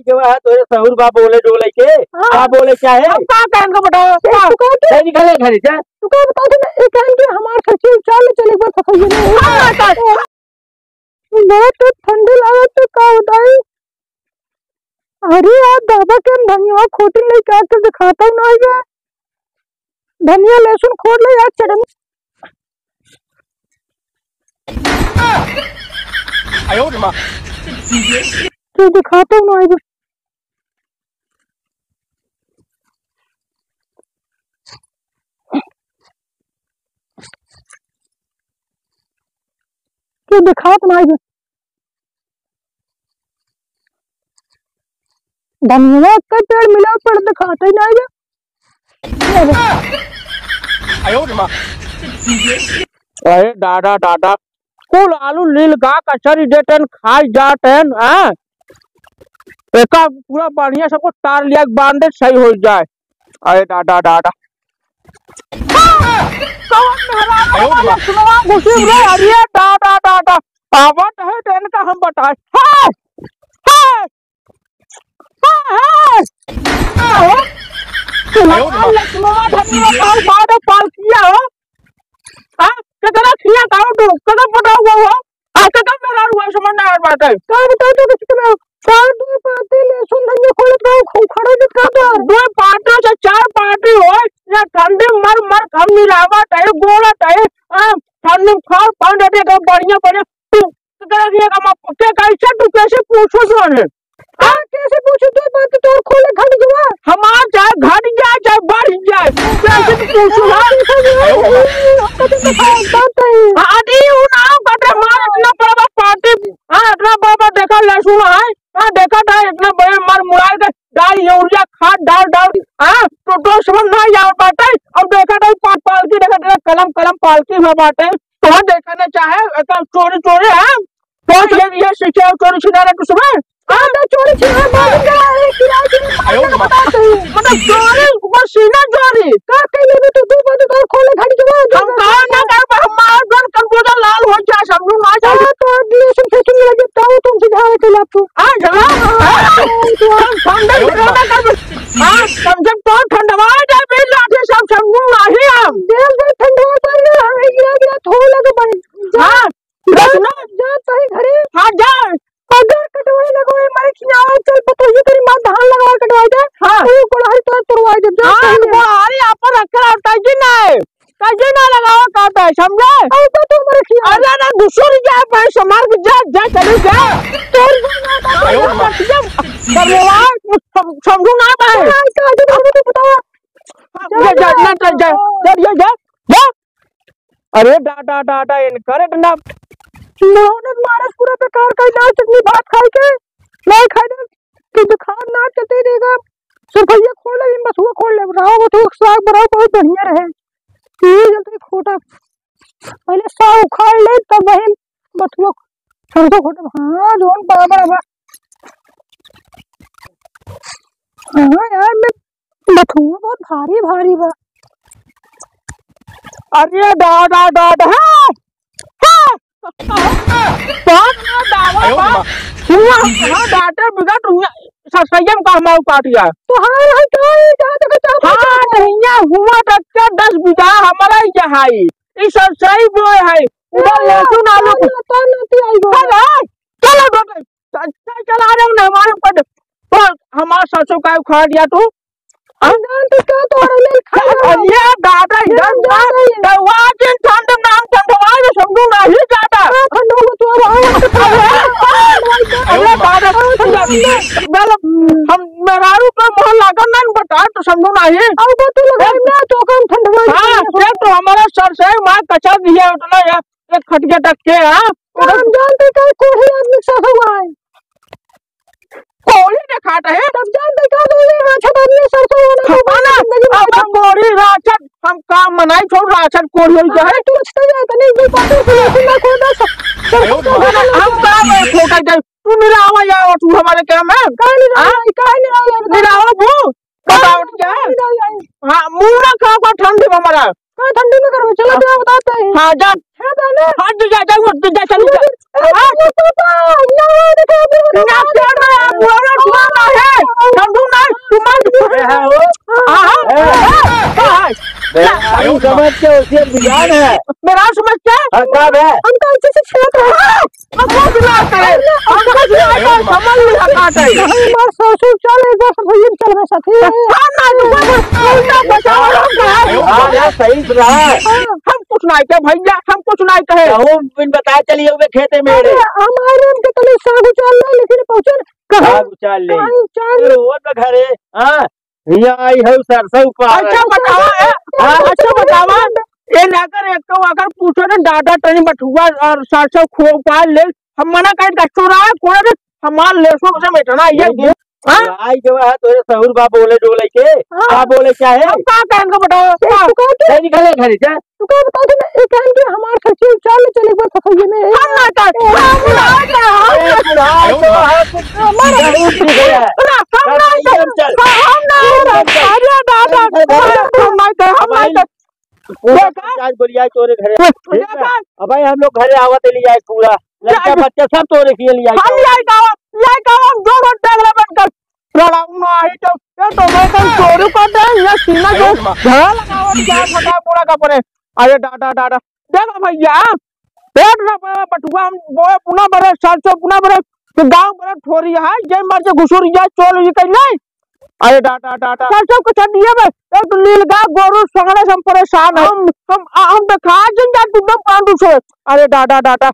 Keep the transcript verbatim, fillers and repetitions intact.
के वहाँ तोरे सहूर बा बोले डोले के। हाँ। का बोले क्या है? अब का कहन को बताओ? ए, का? तू कहते नहीं निकले घर से। तू का बताओ तो मैं एक कहन के हमार खर्चे चाल चले एक बार सफाई नहीं। हाँ, का? बहुत तो ठंडी लागत तो का बताई। अरे यार दादा के हम धनिया खोटी नहीं क्या के दिखाता हूँ ना ये। धनिया लहसुन खोट ले यार चटनी। आयो रे माँ। तो दिखाता हूँ ना ये। तो दिखात ना ये। धनिया का पेड़ मिला पर दिखाते ही ना ये। आयो रे माँ। अरे दादा, दादा, कुल आलू लील गा कचरी देतन, खाई जातन, हाँ? एका पूरा बढ़िया सबको तार लिया के बांध दे, सही हो जाए। अरे दादा, दादा। कौन मेहरारू आयो रे माँ। सुनवा घुसी रे, अरे दादा, दादा। आवत है तो इनका हम बताए। हाँ! हाँ! हाँ, हाँ। हाँ, हाँ। आयो रे माँ। लक्ष्मणवा धनिया खाओ, खाओ, तो पालकिया हो। हाँ, कितना खिया खाओ तू, कितना पटाओ हुआ हो। हाँ, कितना मेरा हुआ, समझ ना आ रहा है। का बताओ तो किसी तरह, का दो पाती लहसुन धनिया खोलत रहो, खो-, खड़े के का दो? दो पाती से चार पाती हो, या ठंडी मर मर हम मिलावत है, गोलत है। हाँ, ठंडी में खाओ, पाँच रुपये का बढ़िया बढ़िया। तू तो तेरा ये काम आप के कैसे, तू कैसे पूछो जो है? आ, कैसे पूछो? तू बात तो तोर खोले घट गवा। हमार चाहे घट जाए, चाहे बढ़ जाए, कैसे तू पूछो ना? हाँ, अरे, वो ना, बटे हमार इतना बड़ा पार्टी, हाँ, इतना बड़ा देखा लहसुन है, हाँ, देखा था, इतना बड़े मार मुराई के डाल, यूरिया खाद डाल, डाल, हाँ, तो, तो समझ ना आया बाटे, और देखा था, पा-, पालकी देखा था, कलम, कलम पालकी हुआ बाटे, तो देखा ना चाहे, ऐसा चोरी, चोरी, हाँ, तो ये, ये सीखे हो चोरी छिनारा कुछ में? हाँ, तो चोरी छिनारा मालूम क्या है? किराए की आयो माँ। बताते हैं। मतलब चोरी, वो सीना चोरी। का कह लेबे तू, दू बार तो खोले घड़ी के बाद। हम कहा ना कर, पर हमारा घर कंप्यूटर लाल हो जाए, समझू ना जाए। हाँ, तो अब ये सब सेटिंग लगे, तब तुमसे झगड़ा कर ला तू। हाँ, झगड़ा? हाँ, हाँ, तो हम ठंडा आयो झगड़ा माँ। ना कर। हाँ, कम से कम तो ठंडवा जाए, फिर लाठी सब समझू ना ही हम। जेल से ठंडवा जाए, हम गिरा गिरा थोड़ा लगे बन। हाँ, जा, जा, जा तही घरे। हाँ, जा। अगर कटवाई लगवाई मारे खियावा, चल पतोहिए तेरी माँ धान लगवा कटवाई दे। हाँ। तू कोड़ारी तोर तोड़वाई दे, जा हाँ, तही। कोड़ारी आपन रखे रहो, तजी ना है। तजी ना लगावा कहता है, समझे? अब तो तू मारे खियावा। अरे ना, दूसरी जा, पैसे मार के जा, जा, चली जा। तोर आयो माँ। सम-, समझू ना मैं। हाँ, तो आगे तो तू बतावा। हाँ, जा, जा, जा, जा, जा, जा, जा, जा। अरे डा, डा, डा, डा, इनकर इतना मेहनत मारस पूरा बेकार का, ना चटनी भात खाए के, ना खाए ना, तो बेकार ना चलते रहेगा। सिर्फ ये खोल ले, बथुआ खोल ले, राव बथुआ साग बनाओ, बहुत बढ़िया रहे। ये जल्दी खोटा, पहले साग उखाड़ ले, तब वही बथुआ, सरसों खोटा, हाँ, जोन बराबर अब। हाँ यार, मैं बथुआ बहुत भारी भारी बा। अरे दादा, दादा, हाँ, हाँ। बाप रे दादा, आयो रे बाप। माँ। हुआ, हाँ, डाटे बिगट हुआ, स-, संयम का हमारा काट गया। तो हाँ, हाँ, क्या है, जहाँ तक चाहते हाँ, हैं। नहीं है, हुआ तक के दस बीघा हमारा ही है। ई सब सही बोए है। उधर हाँ, लहसुन आलू हाँ, को। हाँ, हाँ, हाँ, हाँ, हाँ। चलो, बेटा, अच्छा चला रहे हो ना हमारे ऊपर। तो हमारा सरसों का उखाड़ दिया तू। हाँ? जान तो क्या तो और ले खा लो। अरे दादा, इधर ना, दवा के ठंड नाम ठंडवा दे, समझू नहीं जाता। हाँ, ठंड हो तो और आओ। अरे दादा, हम मेहरारू पर मोहर लागल ना बता, तो समझू नहीं। अब तो लगा ना, तो कम ठंडवा हाँ, ये तो हमारा सर से मार कचा दिया उतना यार। एक खटिया तक के, हाँ? तो हम जानते का कोढ़ी आदमी सा हुआ है। कोढ़ी देखात है? तब जानते का बोले, राक्षस आदमी सरसों वाला को हाँ ना, जिंदगी में अब कोढ़ी राक्षस, हम काम मनाई छोड़, राक्षस कोढ़ी हो गया है। हाँ, तू रचते जाए, तनी भी पातर से लेकिन ना कोई ना स-, आयो सरसों माँ। वाला हम काम है, फोटा जाए। तू मिला आवा यार, तू हमारे काम है। काहे नहीं हाँ? आवा, काहे नहीं आवा? मिला आवा वो। बताओ क्या? हाँ, मुंह ना खा पा ठंडी में हमारा। हाँ, ठंडी में करो, चलो, हाँ। तो बताते हैं। हाँ, जा। हाँ, जाने। हाँ, तू जा, जा, उठ, तू जा, चल, जा। अरे, हाँ। ना पापा, ना, देखो, अभी ना ना, ना, क्या ना, ना, बुरा ना, बुरा ना, तुम्हारे ए, है वो? हाँ, हाँ। ए। ए, का है? ए, भाई समझ के उसे ज्ञान है। मेरा समझ के? हाँ, का है? हम तो ऐसे से खेलत रहे। हम कुछ ना करे। हम कुछ ना करे। समझ में आता है। हमार ससुर चल, एक बार सब भैया चल में साथी। हाँ, ना, तू उल्टा बचाओ, हम कहा। हाँ, यार, सही सुना है। हम कुछ ना कहे भैया, हम कुछ ना कहे। कहूँ बिन बताए चलिए हुए खेते में। अरे, हम आए रहे, हमके तले साग उचार ले, लेकिन पहुँचे न। कहाँ? साग उचार ले। कहाँ उचार ले? अरे, वो तो घरे, हाँ, हियाँ आई है सरसों उपार। अच्छा बतावा, ए, हाँ, अच्छा बतावा, ए, अगर एक तो अगर पूछो ना, डाटा तनी बटुआ और सरसों खो उपार ले, हम मना करें, कच्चो रहा है, कोई ना, हमार लेसो से मिटना, ये नहीं, हाँ? आई जो है, तोरे सहुर बा बोले डोले के, हाँ। का बोले क्या है? हम का कहेंगे बताओ? ए, तू कह के नहीं निकले घर से। तू का बताओ कि मैं एक कहन के हमार सच्ची चाल चले एक बार फंसाइए में। हम ना कर, हम ना कर, हम ए, ना बुढ़ा तो है, हमारा जरूर ठीक है। ना, हम ना कर, हम चल। हम ना कर। अरे दादा, चल, चल, चल। हम ना कर, हम ना कर। पूरा देखा? पंचायत बोलिया तोरे घरे, तू ठीक है? देखा? अब भाई हम लोग घरे आवत ले जाए पूरा, लड़का देखा? बच्चा सब तोरे किए ले जाए। हम ले जाए गाँव, ले जाए गाँव, हम दो रोज टगला बन कर। लड़ाऊ ना आई तो, ये तो मैं कहीं चोरी कर दे, ये सीना जो अरे माँ। झगड़ा लगावत क्या फटा पूरा का पड़े। अरे डाटा, डाटा। देखो भैया, पेट ना पावे बटुआ, हम बोए पुना बरे, सरसों पुना बरे, तो गाँव बरे ठोरी है, जे मर जे घुसुर या चोल ये कहीं नहीं। अरे डाटा, डाटा। सरसों के चटनिया में एक तो नीलगा गोरू सगड़े से हम परेशान है। हम, हम, हम तो खा जिन जा तुम पांडू से। अरे डाटा, डाटा।